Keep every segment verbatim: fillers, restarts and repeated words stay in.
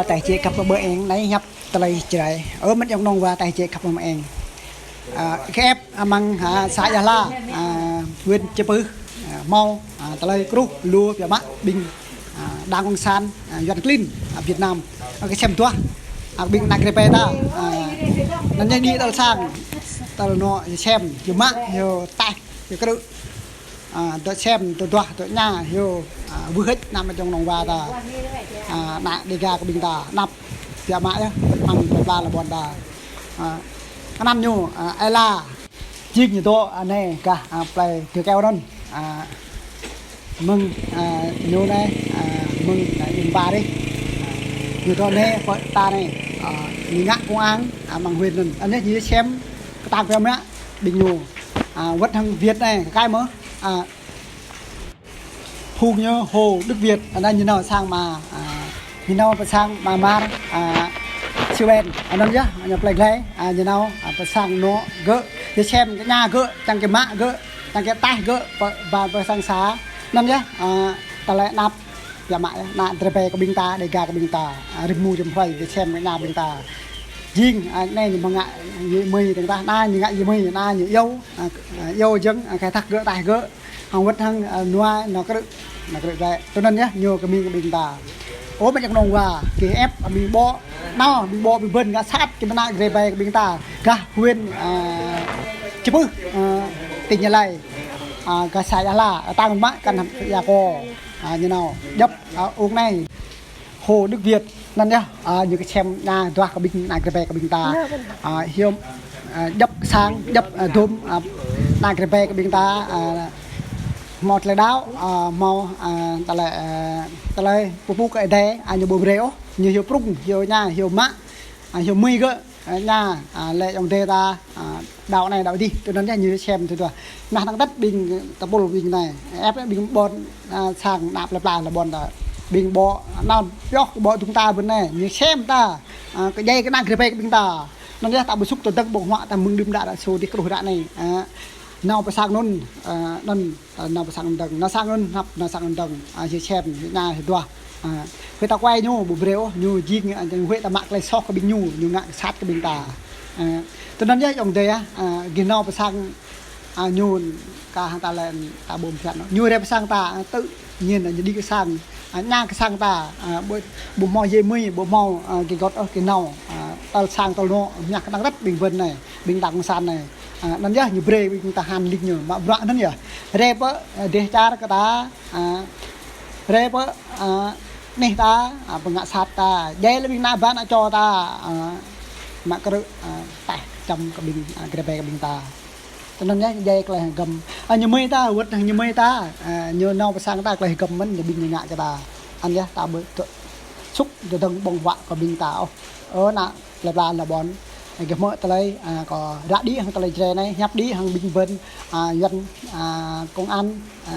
Tơlơi jĕ khăp mơ̆ng eng anai hiăp tơlơi Jrai. Ơ, mĕt yŏng nong wa tơlơi jĕ khăp mơ̆ng eng. A, kơ ĕp amăng, a, să Ia Hla, a, huyện Čư̆ Pưh, a, hmâo, a, tơlơi kruh lu biă mă ƀing, a, đảng cộng sản, a, Yuan klin, a, Việt Nam. A, kơsem duah, a, ƀing ană Jrai ƀe ta, a, anŭn ñu đĭ tơl sang, tơl anŏ, ñu sem, ñu mă, ñu taih, ñu krư̆. A, dŏ sem, dŏ duah, dŏ ña, hyu, a, wơ̆t hĭ ană mĕt yŏng nong wa ta. A, ană Dêga kơ ƀing ta, anăp, biă mă yơh, mơ̆ng plơi pla lŏn ƀôn ta. A, kơnăm ñu, a, ơi la, jing ñu dŏ, a, anai, gah, a, plơi Dêga kơ anŭn. A, mơ̆ng, a, ñu anai, a, mơ̆ng, a, ƀing ba dih. A, ñu dŏ anai, pơ ta anai, a, ñu ngă công an, a, mơ̆ng huyện anŭn. Anai ñu sem, kơtang biă mă, ƀing ñu. A, wơ̆t hăng Việt anai, kơ kai mơ̆. A, phung ñu Hồ Đức Việt, anŭn ñu nao sang mă, a, ñu nao pơ sang mă mar, a, Siu Ben, anŭn yơh, ñu plơi glai, a, ñu nao, a, pơ sang anŏ gơ̆, ñu sem kơ ña gơ̆, čang kơ mă gơ̆, čang kơ taih gơ̆, pơ, ba pơ sang sa, anŭn yơh, a, tơlơi anăp, biă mă yơh, ană Jrai ƀe kơ ƀing ta, Dêga kơ ƀing ta, a, rĭm mông rĭm hrơi, ñu sem kơ ña ƀing ta. Jing, a, anai ñu mơ̆ng ngă, yê mơi tơ̆ng tah, anai ñu ngă yê mơi, anai ñu iâu, a, a, iâu jơ̆ng, a, khai thác gơ̆, taih gơ̆, hăng wơ̆t hăng, a, nua, nua krư̆, nua krư̆ glai. Tui anŭn yơh, ñu kơ ƀing, kơ ƀing ta. Ơ, mĕt yŏng nong wa, kơ ĕp, a, ƀing ƀô̆, nao, ƀing ƀô̆, ƀing bơ̆n, ngă sat, kơ ƀing ană Jrai ƀe kơ ƀing ta. Gah huyện, a, Čư̆ Pưh, a, tỉnh Gia Lai. A, gah să Ia Hla, a, tơ̆ng mă, kăn hăp ia kơ. A, ñu nao, djŏp, a, ung anai. Hồ Đức Việt, anŭn yơh, a, ñu kơsem ña duah kơ ƀing ană Jrai ƀe kơ ƀing ta. A, hiư̆m, a, djŏp sang, djŏp, a, dôm, a, ană Jrai ƀe kơ ƀing ta, a, hmâo tơlơi đaŏ, a, hmâo, a, tơlơi, a, tơlơi pơpŭ kơ Ơi Adai, a, ñu ƀu brơi ôh, ñu hyu prŭng, hyu ña, hyu mă, a, hyu mơi gơ̆, a, ña, a, lĕ yŏng đe ta, a, đaŏ anai đaŏ adih, tui anŭn yơh ñu sem tui duah. Nah, năng tơ̆t ƀing tơpul ƀing anai, ĕp ƀing ƀôn, a, sang anăp plơi pla lŏn ƀôn ta. Ƀing ƀô̆, anŭn pioh kơ ƀô̆ dŭng ta ƀơi anai, ñu sem ta, a, kơ djai kơ ană Jrai ƀe kơ ƀing ta. Anŭn yơh ta ƀu sŭk tơdơ̆ng ƀơ̆ng huă ta mơ̆ng đưm đă đă su dih kruh ră anai. A, nao pơ sang anŭn, a, anŭn, a, nao pơ sang anŭn dơ̆ng, nao sang anŭn hăp, nao sang anŭn dơ̆ng, a, hyu sem, hyu ña, hyu duah. A, hyu ta kuai ñu, ƀu brơi ôh, ñu jing, a, jing huĭ ta mă tơlơi soh kơ ƀing ñu, ñu ngă sat kơ ƀing ta. A, tui anŭn yơh yŏng đe, a, gih nao pơ sang a, ñu kah ta lĕ ta ƀu phiăn. Ñu rai pơ sang ta, a, tự nhiên ñu đĭ kơ sang. A, ña kơ sang ta, a, ƀu, ƀu hmâo yê mơi, ƀu hmâo, a, gih gŏt ôh gih nao. A, tơl sang tơl anŏ, ña kơ năng rĕt ƀing bơ̆n anai, ƀing ta cộng sản anai. A, anŭn yơh ñu brơi ƀing ta han ling ñu, mă bruă anŭn yơh. Rai pơ, a, dêh čar kơ ta, a, rai pơ, a, anih ta, a, pơngă sat ta. Djai lĕ ƀing ană ƀă ană čô ta, a, mă krư̆, a, taih čăm kơ ƀing, a, Jrai ƀe kơ ƀing ta. Tui anŭn yơh, djai tơlơi hơgăm. A, ñu mơi ta, wơ̆t hăng ñu mơi ta. A, ñu nao pơ sang ta tơlơi hơgăm mơ̆n, ñu ƀing ñu ngă kơ ta. Anŭn yơh, ta ƀu tŭ-, sŭk tơdơ̆ng ƀơ̆ng huă kơ ƀing ta ôh. Ơ, ană plơi pla lŏn ƀôn. A, gơ̆ hmư̆ tơlơi, a, kơ ră đĭ hăng tơlơi Jrai anai, hiăp đĭ hăng ƀing bơ̆n, a, Yuan, a, công an, a,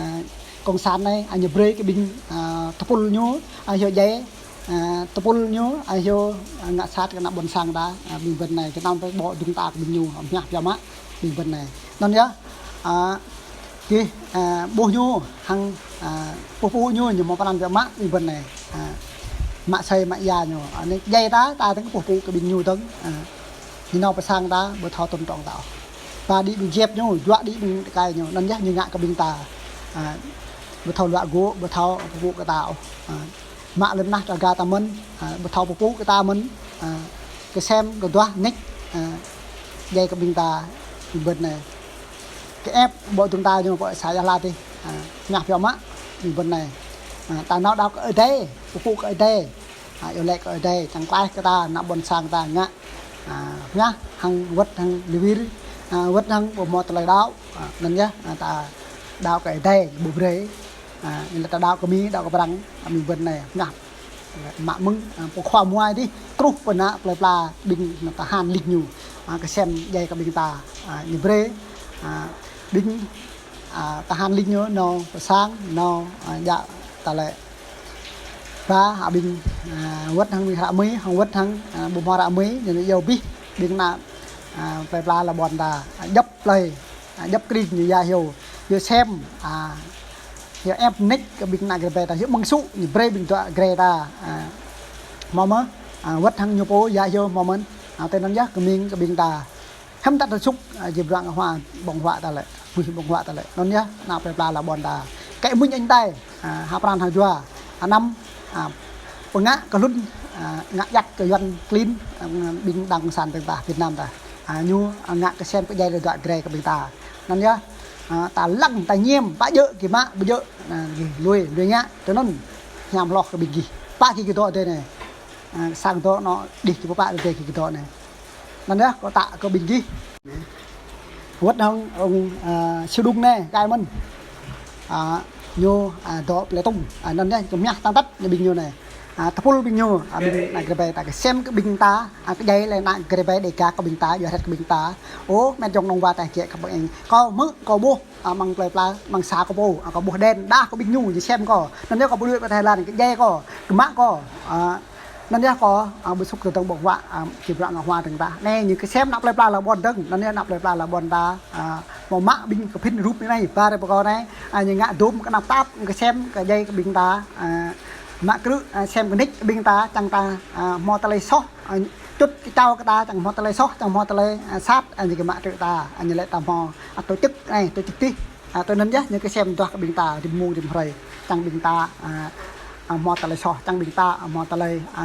cộng sản anai, a, ñu brơi kơ ƀing, a, tơpul ñu, a, hyu djai, a, tơpul ñu, a, hyu, a, ngă sat kơ ană ƀôn sang ta, a, ƀing bơ̆n anai, kơ anăm pơƀô̆ dŭng ta kơ ƀing ñu, hmâo biă mă. Ƀing bơ̆n anai. Anŭn yơh, a, gih, a, ƀuh ñu hăng, a, pơpŭ ñu, ñu hmâo pran biă mă ƀing bơ̆n anai. A, mă asơi mă ia ñu. A, anai djai ta, ta dơ̆ng pơpŭ kơ ƀing ñu dơ̆ng. A, ñu nao pơ sang ta, ƀu thâo tôn trọng ta ôh. Ba đĭ ƀing djep ñu, juă đĭ ƀing tơkai ñu. Anŭn yơh ñu ngă kơ ƀing ta. A, ƀu thâo luă gŭ, ƀu thâo pơpŭ kơ ta ôh. A, mă lŏn tơnah tơga ta mơ̆n, a, ƀu thâo pơpŭ kơ ta mơ̆n, a, kơsem, kơduah, nik, a, djai kơ ƀing ta, ƀing bơ̆n anai. Kơ ĕp ƀô̆ dŭng ta ñu pơ să Ia Hla tih, a, hmâo biă mă, ƀing bơ̆n anai. A, ta nao đaŏ kơ Ơi Adai, pơpŭ kơ Ơi Adai. A, iâu laĭ kơ Ơi Adai, čang klaih kơ ta, ană ƀôn sang ta ngă. A, hmâo hăng wơ̆t hăng liwir, a, wơ̆t hăng ƀu hmâo tơlơi đaŏ. A, anŭn yơh, a, ta đaŏ kơ Ơi Adai, ƀu brơi. A, anŭn lĕ ta đaŏ kơ Mi, đaŏ kơ Prăng, a, ƀing bơ̆n anai, hmâo. Mă mơ̆ng, a, pơkhua muai dih, truh pơ ană plơi pla, ƀing ană tơhan ling ñu, a, kơsem djai kơ ƀing ta, a, ñu brơi, a, ƀing, a, tơhan ling ñu, nao pơ sang, nao, a, djă tơlơi ba, a, ƀing, a, wơ̆t hăng ƀing hră Mi, hăng wơ̆t hăng, a, ƀu hmâo hră Mi, ñu iâu abih, ƀing ană, a, plơi pla lŏn ƀôn ta, a, djŏp plơi, a, djŏp krĭng ñu ia hyu, hyu sem, a, hyu ĕp nik kơ ƀing ană Jrai ƀe ta, hyu mơ̆ng sŭ, ñu brơi ƀing dŏ Jrai ta, a, Hmâo mơ̆n, a, wơ̆t hăng ñu pô yă hyu hmâo mơ̆n, a, tui anŭn yơh kơ ƀing, kơ ƀing ta. Hiư̆m ta tơsŭk, a, či bruă ngă hua, ƀơ̆ng huă ta lĕ, ƀuh ƀơ̆ng huă ta lĕ. Anŭn yơh, ană plơi pla lŏn ƀôn ta. Kĕ mŭñ añ tai, a, ha pran ha jua, a, năm, a, pơngă kơ hlŭn, a, ngă jăk kơ Yuăn klin, a, ƀing đảng cộng sản dơ̆ng ta, Việt Nam ta. A, ñu, a, ngă kơsem kơdjai lĕ dua grê kơ ƀing ta. Anŭn yơh, a, ta lăng, ta ñiêm, pă djơ̆, gih mă, ƀu djơ̆, a, gih lui, lui ngă, tui anŭn, hiam hloh kơ ƀing gih. Pă gih kơdŏ dê anai. A, sang dŏ anŏ đih či pơpă dê gih kơdŏ anai. Anŭn yơh, kâo tă kơ ƀing gih. Wơ̆t hăng ung, a, Siu Đung anai, kai mơ̆n. A, ñu, a, dŏ plei tung. A, anŭn yơh, ñu mơñah tăng tăt ñu ƀing ñu anai. A, tơpul ƀing ñu, a, ƀing ană Grê Bai ta kơsem kơ ƀing ta, a, kơdjai lĕ ană Grê Bai Đêga kơ ƀing ta, yua hret kơ ƀing ta. Ơ, met jŏng nong wa ta jĕ kơ ƀing eng. Kâo hmư̆, kâo ƀuh, a, amăng plơi pla, amăng sa kâo pô, a, kâo ƀuh đen, đah kơ ƀing ñu, ñu sem kâo. Anŭn yơh kâo ƀu đuaĭ pơ Thái Lan, kơdjai kâo, kơmă kâo. A, Anŭn yơh kâo, a, bơsŭk tơdơ̆ng ƀơ̆ng huă, a, či bruă ngă hua dơ̆ng ta. Anai ñu kơsem ană plơi pla lŏn ƀôn dơ̆ng. Anŭn yơh ană plơi pla lŏn ƀôn ta, a, hmâo mă ƀing kơ phĭn rup anai, ba rơ̆ pơkŏn anai, a, ñu ngă dôm kơ anăp tap, kơsem kơdjai kơ ƀing ta, a, mă krư̆, a, sem kơnik kơ ƀing ta, čang ta, a, hmâo tơlơi soh, a, čŭt kơčâo kơ ta, čang hmâo tơlơi soh, čang hmâo tơlơi, a, sat, a, ñu kơ mă krư̆ ta, a, ñu lĕ ta hmâo, a, tổ chức anai, tổ chức tih. A, tui anŭn yơh, ñu kơsem duah kơ ƀing ta, rĭm mông rĭm hrơi. Čang ƀing ta, a, a, hmâo tơlơi soh, čang ƀing ta, a, hmâo tơlơi, a,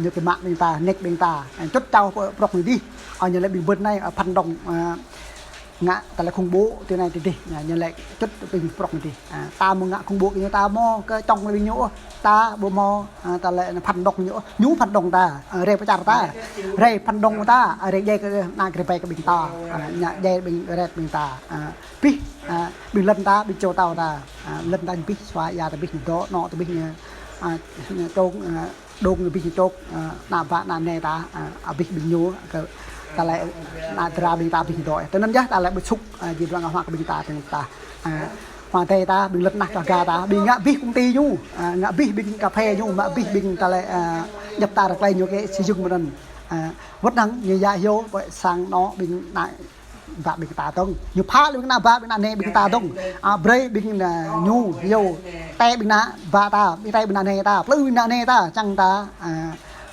ñu kơ mă ƀing ta, nik ƀing ta. A, čŭt čâo pơ-, prŏk anai dih. A, ñu lĕ ƀing ƀơ̆n anai, a, phản động, a, ngă tơlơi khủng bố, tui anai tui dih. A, ñu lĕ čŭt ƀing prŏk anai dih. A, ta ƀu ngă khủng bố kơ ñu, ta ƀu hmâo kơ čŏng lĕ ƀing ñu ôh. Ta ƀu hmâo, a, tơlơi phản động ñu ôh. Ñu phản động ta, a, rai pơčar ta. Rai phản động ta, a, rai djai kơ ană Grê Bai kơ ƀing ta. A, ngă djai ƀing rai ƀing ta. A, Bih, a, ƀing lŏn ta, ƀing čô tâo ta, a, lŏn ta ñu bih, sua ia ta bih, ñu dŏ, anŏ ta bih, ñu, a, ñu čŏk, a, đông ñu bih, ñu čŏk, a, ană bă, ană anai ta, a, a, bih ƀing ñu, kơ, ta lĕ, ană dra ƀing ta bih ñu dŏ. Tui anŭn yơh, ta lĕ bơsŭk, a, či bruă ngă hua kơ ƀing ta, ƀing ta. A, hmua tơi ta, ƀing lŏn ană čô ga ta, ƀing ngă bih công ty ñu, a, ngă bih ƀing cà phê ñu, ngă bih ƀing ta lĕ, a, djŏp ta rơklai ñu kơ xây dựng mơ̆n. A, wơ̆t hăng ñu yă hyu, pơ sang anŏ ƀing ană bă ƀing ta dơ̆ng. Ñu pha lĕ ƀing ană bă ƀing ană anai ƀing ta dơ̆ng. A, brơi ƀing ană ñu hyu. Tĕ ƀing ană bă ta, ƀing tĕ ƀing ană anai ta, plư ƀing ană anai ta, čang ta, a,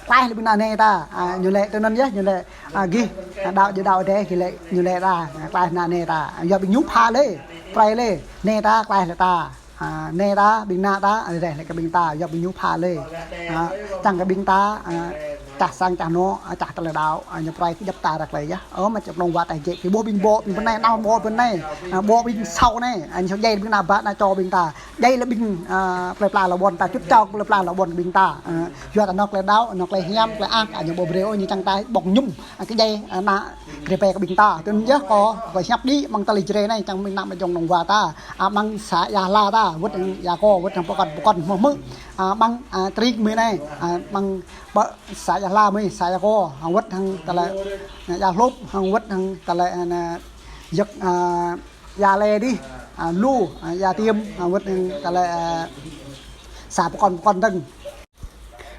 klaih lĕ ƀing ană anai ta. A, ñu lĕ tui anŭn yơh, ñu lĕ, a, gih, a, đaŏ djơ̆ đaŏ dêh, gih lĕ, ñu lĕ ta, a, klaih ană anai ta. A, yua ƀing ñu pha lĕ, brơi lĕ, anai ta, klaih lĕ ta. A, anai ta, ƀing ană ta, a, reh lĕ kơ ƀing ta, yua ƀing ñu pha lĕ. A, čang kơ ƀing ta, a, čah sang čah anŏ, a, čah tơlơi đaŏ, a, ñu pơrai kơ djŏp ta rơklai yơh. Ơ, mă čŏk nong wa ta jĕ, kơ ƀuh ƀing ƀô̆, ƀing pơ anai, nao ƀô̆ pơ anai, a, ƀô̆ ƀing sâo anai, a, ñu djai ƀing ană bă ană čô ƀing ta. Djai lĕ ƀing, a, plơi pla lŏn ƀôn ta, čŭt čâo kơ plơi pla lŏn ƀôn ƀing ta. A, yua ta anŏ tơlơi đaŏ, anŏ tơlơi hiam, tơlơi ăh, a, ñu ƀu brơi ôh, ñu čang ta ƀŏng mơñum, a, kơ djai, a, ană Grê Bai kơ ƀing ta. Tui anŭn yơh kâo, kâo hiăp đĭ amăng tơlơi Jrai anai, čang ƀing ană mơčŏng nong wa ta. A, amăng xã Ia Hla ta, wơ̆t hăng Ia Kô, wơ̆t hăng pơkŏn, pơkŏn hmâo hmư̆. A, amăng, a, tring mơi anai, a, amăng pơ xã Ia Hla mơi, xã Ia Kô, hăng wơ̆t hăng tơlơi, a, Ia Hlôp, hăng wơ̆t hăng tơlơi, a, ană, yơk, a, Ia Lê dih, a, lu, a, Ia Tiêm, a, wơ̆t hăng tơlơi, a, xã pơkŏn, pơkŏn dơ̆ng.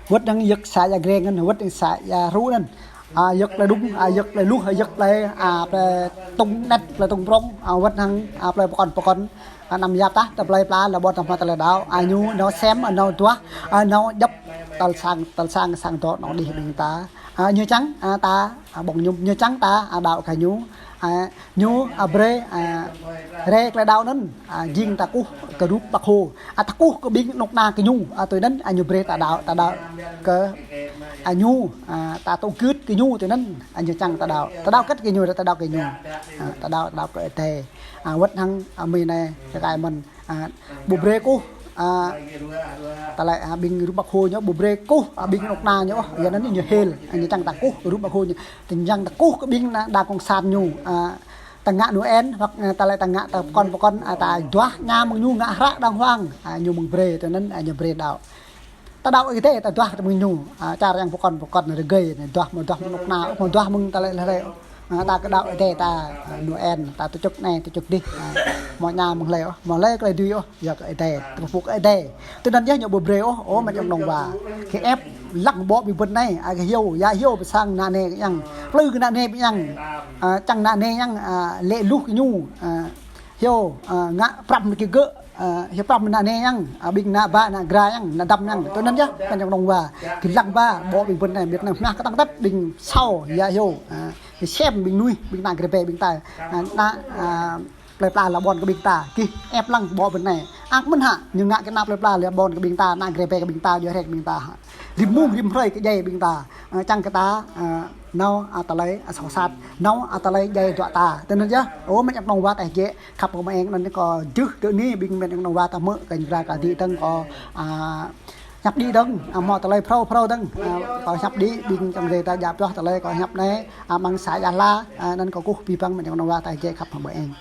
Wơ̆t hăng yơk xã Ia Greng anŭn, wơ̆t hăng xã Ia Hru anŭn. A, yơk plơi Đung, a, yơk plơi Luh, a, yơk plơi, a, plơi Tung Net, plơi Tung Prong, a, wơ̆t hăng, a, plơi pơkŏn pơkŏn, a, anăm yap tah, tơ plơi pla, lŏn ƀôn ta hmâo tơlơi đaŏ, a, ñu, nao sem, a, nao duah, a, nao djŏp, tơl sang, tơl sang, sang dŏ, nao đih ƀing ta. A, ñu čang, a, ta, a, ƀŏng mơñum, ñu čang ta, a, đaŏ kơ ñu, a, Ñu, a, brơi, a, rai tơlơi đaŏ anŭn, a, jing ta kơkuh kơ rup Bác Hồ. A, ta kơkuh kơ ƀing anŏ ană kơ ñu, a, tui anŭn, a, ñu brơi ta đaŏ, ta đaŏ kơ, a, ñu, a, ta tŭ gưt kơ ñu tui anŭn, a, ñu čang ta đaŏ. Ta đaŏ kơ̆t kơ ñu, ta đaŏ kơ ñu. A, ta đaŏ, ta đaŏ kơ Ơi Adai. A, wơ̆t hăng, a, mơi anai, kơ kai mơ̆n. A, ƀu brơi kơkuh, a, tơlơi, a, ƀing rup Bác Hồ ñu, ƀu brơi kơkuh, a, ƀing anŏ ană ñu, yua anŭn ñu hil, a, ñu čang ta kơkuh rup Bác Hồ ñu, tơña čang ta kơkuh kơ ƀing ană đảng cộng sản ñu, a, ta ngă Noel, hoặc, a, tơlơi ta ngă ta pơkŏn pơkŏn, a, ta duah ñu mơ̆ng ñu ngă hră đàng hoàng, a, ñu mơ̆ng brơi, tui anŭn, a, ñu brơi đaŏ. Ta đaŏ Ơi Adai, ta duah ta mơ̆ng ñu, a, čar yang pơkŏn pơkŏn rơgơi, duah mơ̆ duah mơ̆ng anŏ ană, mơ̆ duah mơ̆ng tơlơi hlơi. A, ta kơ đaŏ Ơi Adai ta, a, Noel, ta tơčŭk anai, tơčŭk dih, a, mơ̆ ñu mơ̆ng hlơi ôh, mơ̆ hlơi tơlơi dưi ôh, yua kơ Ơi Adai, ta pơpŭ kơ Ơi Adai. Tui anŭn yơh ñu ƀu brơi ôh, ơ mă čŏng nong wa. Kơ ĕp lăng ƀô̆ ƀing ƀôn anai, a, kơ hyu, ia hyu pơ sang ană anai kơ yang. Plư kơ ană anai ƀing yang. A, čang ană anai yang, a, lĕ luh kơ ñu, a, Hyu, a, ngă prăm kơ gơ̆, a, hyu prăm ană anai yơh, a, ƀing ană bă, ană gra yơh, ană dăm yơh. Tui anŭn yơh, mĕt ayŏng nong wa. Kơ lăng wa, ƀô̆ ƀing ƀôn anai, ƀiădah anai hmâo kơtang tep, ƀing sâo, ya hyu, a, sem ƀing mơnuih, ƀing ană grê ƀe ƀing ta. A, ană, a, plơi pla la ƀôn kơ ƀing ta, kih ĕp lăng ƀô̆ ƀôn anai. Ak mơ̆n hă, ñu ngă kơ ană plơi pla la ƀôn kơ ƀing ta, ană grê ƀe kơ ƀing ta, djuai hrĕk ƀing ta hă. Rĭm mông, rĭm hrơi kơ djai ƀing ta. A, čang kơ ta, a, nao, a, tơlơi, a, soh sat, nao, a, tơlơi djai dua ta. Tui anŭn yơh, ơ, mĕt ayŏng nong wa ta jĕ, khăp hmâo eng anŭn kâo jưh tơ anai ƀing mĕt ayŏng nong wa ta hmư̆ kơ jra kơ dih dơ̆ng kâo, a, hiăp dih dơ̆ng, a, hmâo tơlơi phrâo phrâo dơ̆ng, a, kâo hiăp dih ƀing čang rai ta djă pioh tơlơi kâo hiăp anai, a, amăng sa ia hla, a, anŭn kâo kơkuh abih bang mĕt ayŏng nong wa ta jĕ khăp hmâo eng.